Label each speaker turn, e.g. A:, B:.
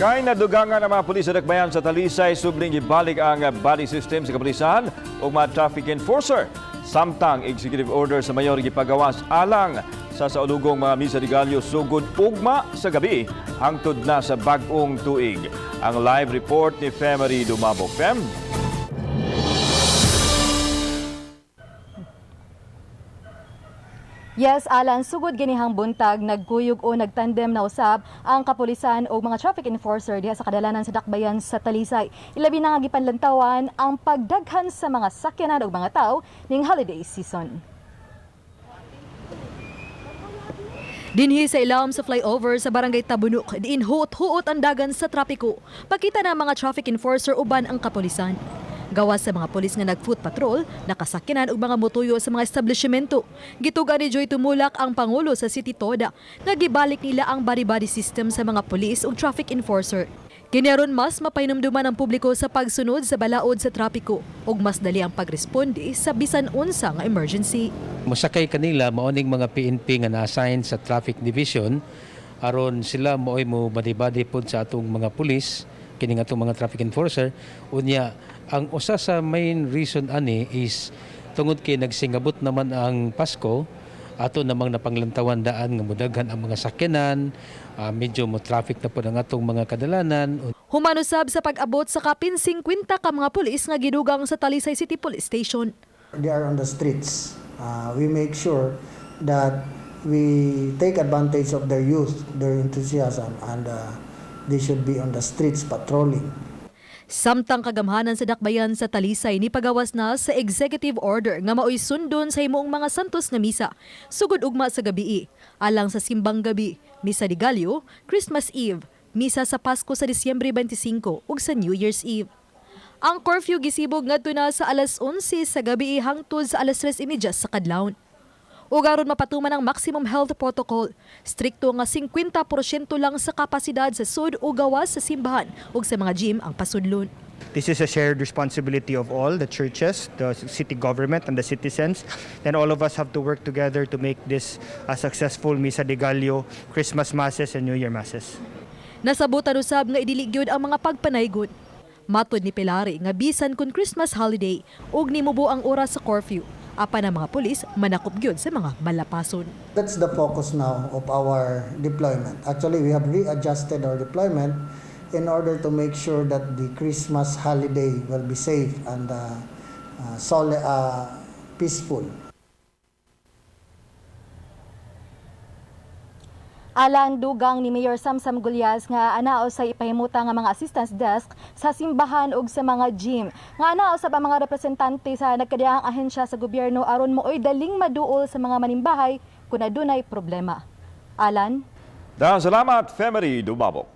A: Kay nadugangan ang mga pulis sa dakbayan sa Talisay, subling gibalik ang buddy system sa kapulisan ug mga traffic enforcer. Samtang executive order sa mayor gipagawas alang sa saulugong mga misa de gallo sugod ugma sa gabi hangtod na sa bag-ong tuig. Ang live report ni Femery Dumabok. Fem?
B: Yes, Alan, sugod ganihang buntag, nagkuyog o nagtandem na usab ang kapulisan o mga traffic enforcer diha sa kadalanan sa dakbayan sa Talisay. Ilabi na nga gipanlantawan ang pagdaghan sa mga sakyanan ug mga tao ning holiday season. Dinhi sa ilawom sa flyover sa Barangay Tabunok, diin huot-huot ang dagan sa trapiko. Pakita na mga traffic enforcer uban ang kapulisan. Gawas sa mga pulis nga nag-foot patrol, nakasakyanan og mga motuyo sa mga establishmento. Gituga ni Joy Tumulak ang pangulo sa City Toda nga gibalik nila ang body-body system sa mga pulis ug traffic enforcer. Kini aron mas mapahinumduman ang publiko sa pagsunod sa balaod sa trapiko ug mas dali ang pagresponde sa bisan unsa nga emergency.
C: Mosakay kanila maoning mga PNP nga na-assign sa traffic division aron sila maoy mo badi-badi pod sa atong mga pulis kining atong mga traffic enforcer. Unya, ang usa sa main reason ani is tungod kay nagsingabot naman ang Pasko, ato namang napanglantawan daan nga mudaghan ang mga sakyanan, medyo mo traffic na pod ang atong mga kadalanan.
B: Humanusab sa pag-abot sa kapin 50 ka mga pulis nga gidugang sa Talisay City Police Station.
D: They are on the streets. We make sure that we take advantage of their youth, their enthusiasm, and they should be on the streets patrolling.
B: Samtang kagamhanan sa dakbayan sa Talisay ni pagawas na sa executive order nga maoy sundon sa himuong mga santos nga misa sugod ugma sa gabii, alang sa simbang gabi, Misa de Gallo, Christmas Eve, misa sa Pasko sa Disyembre 25 ug sa New Year's Eve. Ang curfew gisibog ngadto na sa alas 11 sa gabii hangtod sa alas 3:30 sa kadlawon. Ug aron mapatuman ang maximum health protocol, strikto nga 50% lang sa kapasidad sa sud o gawas sa simbahan ug sa mga gym ang pasudlon.
E: This is a shared responsibility of all the churches, the city government, and the citizens. Then all of us have to work together to make this a successful Misa de Gallo, Christmas Masses, and New Year Masses.
B: Nasabutan usab nga idili gyud ang mga pagpanaygon. Matod ni Pelari nga bisan kun Christmas holiday ug nimubo ang oras sa curfew, apan ang mga pulis manakop gyud sa mga malapason.
D: That's the focus now of our deployment. Actually, we have readjusted our deployment in order to make sure that the Christmas holiday will be safe and peaceful. Alan, dugang ni Mayor Samsam Gullas nga anao sa ipahimutan nga mga assistance desk sa simbahan ug sa mga gym. Nga anao sa mga representante sa nagkadiang ahensya sa gobyerno aron mooy daling maduol sa mga manimbahay kung adunay problema. Alan?
A: Daghang salamat, Femery Dumabok.